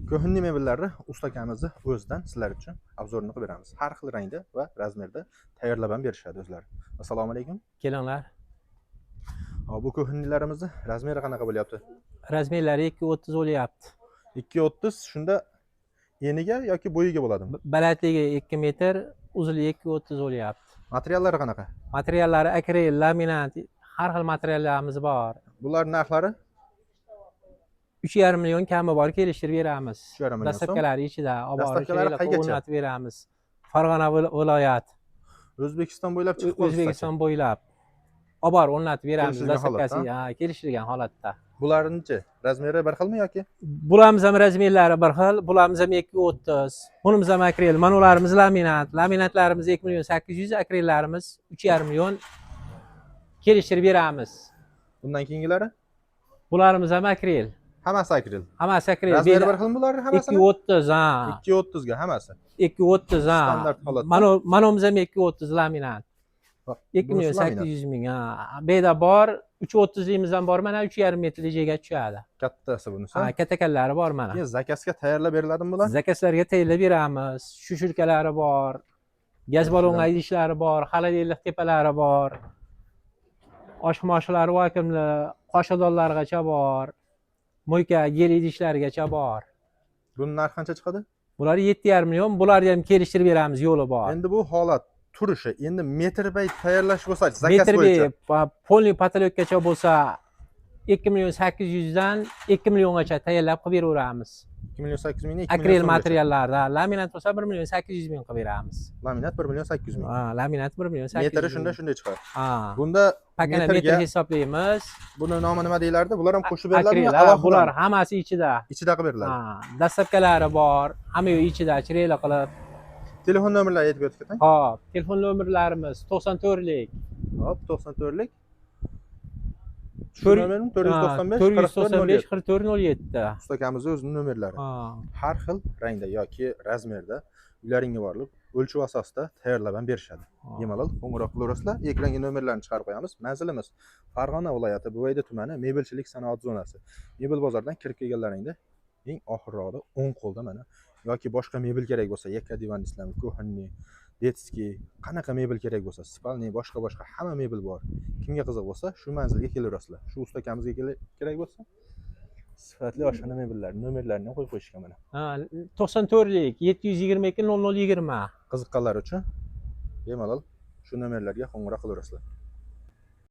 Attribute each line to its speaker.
Speaker 1: Кухонный mebellarni usta akamizni o'zidan sizlar uchun обзор ini qilib beramiz. Har xil rangda va razmerda tayyorlab ham berishadi o'zlari. Assalomu alaykum.
Speaker 2: Kelinglar.
Speaker 1: Hop, bu кухонный larimizni razmeri qanaqa bo'lyapti?
Speaker 2: Razmerlari 2,30 bo'lyapti.
Speaker 1: 2,30, shunda eniga yoki bo'yiga bo'ladimi?
Speaker 2: Balandligi 2 metr, uzunligi 2,30 bo'lyapti.
Speaker 1: Materiallari qanaqa?
Speaker 2: Materiallari akril, laminat, har xil materiallarimiz bor.
Speaker 1: Bular narxlari?
Speaker 2: 3,5 million, kami bor, kelishtirib beramiz.
Speaker 1: 3,5 million so'm.
Speaker 2: Доставка lari ichida, olib borib
Speaker 1: Доставка lari
Speaker 2: chiroyli qilib
Speaker 1: qaygacha?
Speaker 2: o'rnatib beramiz. Farg'ona viloyat,
Speaker 1: O'zbekiston bo'ylab chiqib qoldi.
Speaker 2: O'zbekiston bo'ylab olib borib o'rnatib beramiz.
Speaker 1: Kelishilgan
Speaker 2: Доставка si,
Speaker 1: holatda?
Speaker 2: ha, kelishilgan holatda.
Speaker 1: Bularnichi razmeri bir xilmi yoki?
Speaker 2: Bularimiz ham razmerlari bir xil, bularimiz ham 2,30. Bunimiz ham akril, mana ularimiz laminat. Laminatlarimiz 2 million 800, akrillarimiz 3,5 million, kelishtirib beramiz.
Speaker 1: Bundan keyingilari?
Speaker 2: Bularimiz ham akril.
Speaker 1: Hammasi akril.
Speaker 2: Hammasi akril.
Speaker 1: Razmeri bir xilmi bularni hammasini?
Speaker 2: 2,30, ha.
Speaker 1: 2,30 ga hammasi.
Speaker 2: 2,30, ha.
Speaker 1: Standart holatda.
Speaker 2: Mana ham 2,30 laminat. 2 million
Speaker 1: Bunisi laminat.
Speaker 2: 800 ming, ha. Bu yerda bor, 3,30ligimiz ham bor, mana 3,5 metrli joyga tushadi.
Speaker 1: Kattasi bunisi.
Speaker 2: Ha, kattakanlari bor mana.
Speaker 1: Keyin заказ ga tayyorlab beriladimi bular?
Speaker 2: Заказ larga tayyorlab beramiz. Сушилка lari bor. Gaz balon idishlari bor, холодильник tepalari bor. Osh moshlari vakuumli, qoshiqdonlargacha bor. Мойка, gel idishlargacha bor.
Speaker 1: Buni narxi qancha chiqadi?
Speaker 2: Bular 7,5 million, bularni ham kelishtirib beramiz, yo'li bor.
Speaker 1: Endi bu holat turishi. Endi metrbay tayyorlash bo'lsa, заказ
Speaker 2: Metr
Speaker 1: bo'yicha.
Speaker 2: Полный потолок gacha bo'lsa, 2 million 800 dan 2 milliongacha tayyorlab qilib beraveramiz.
Speaker 1: 2 million 800 ming, 2
Speaker 2: Akril
Speaker 1: million so'mgacha.
Speaker 2: Materiallarda, laminat bo'lsa, 1 million 800 ming qilib beramiz.
Speaker 1: Laminat 1 million 800 ming.
Speaker 2: Ha, laminat 1 million 800
Speaker 1: Metri
Speaker 2: ming.
Speaker 1: Shunda shunday chiqadi.
Speaker 2: Ha.
Speaker 1: Bunda
Speaker 2: Pakana
Speaker 1: metrga
Speaker 2: metr hisoblaymiz.
Speaker 1: Buni nomi nima deyilardi? Bular ham qo'shib beriladimi?
Speaker 2: Akril, ha,
Speaker 1: Alohida?
Speaker 2: Bular hammasi ichida.
Speaker 1: Ichida qilib beriladi.
Speaker 2: Ha, доставка lari bor, hamma yoq ichida, chiroyli qilib.
Speaker 1: Telefon nomerlari aytib o'tib keting.
Speaker 2: Hop, telefon nomerlarimiz 94lik.
Speaker 1: Hop, 94lik. Shu nomermi? 495
Speaker 2: 495
Speaker 1: 44
Speaker 2: 44 07.
Speaker 1: Usta akamizni o'zining nomerlari.
Speaker 2: Ha.
Speaker 1: Har xil rangda yoki razmerda uylaringga borib, o'lchov asosida tayyorlab ham berishadi. Bemalol qo'ng'iroq qilaverasizlar. Ekranga nomerlarni chiqarib qo'yamiz. Manzilimiz Farg'ona viloyati, Buvayda tumani, Mebelchilik sanoat zonasi. Mebel bozoridan kirib kelganlaringda eng oxirroqda o'ng qo'lda mana, yoki boshqa mebel kerak bo'lsa, yakka divan deysizlarmi, кухонный, детский, qanaqa mebel kerak bo'lsa, спальный, boshqa boshqa hamma mebel bor. Kimga qiziq bo'lsa, shu manzilga kelaverasizlar. Shu usta akamizga kerak bo'lsa, sifatli oshxona mebellari, nomerlarini ham qo'yib qo'yishgan mana.
Speaker 2: Ha, 94lik 722 00 20.
Speaker 1: Qiziqqanlar uchun bemalol shu nomerlarga qo'ng'iroq qilaverasizlar.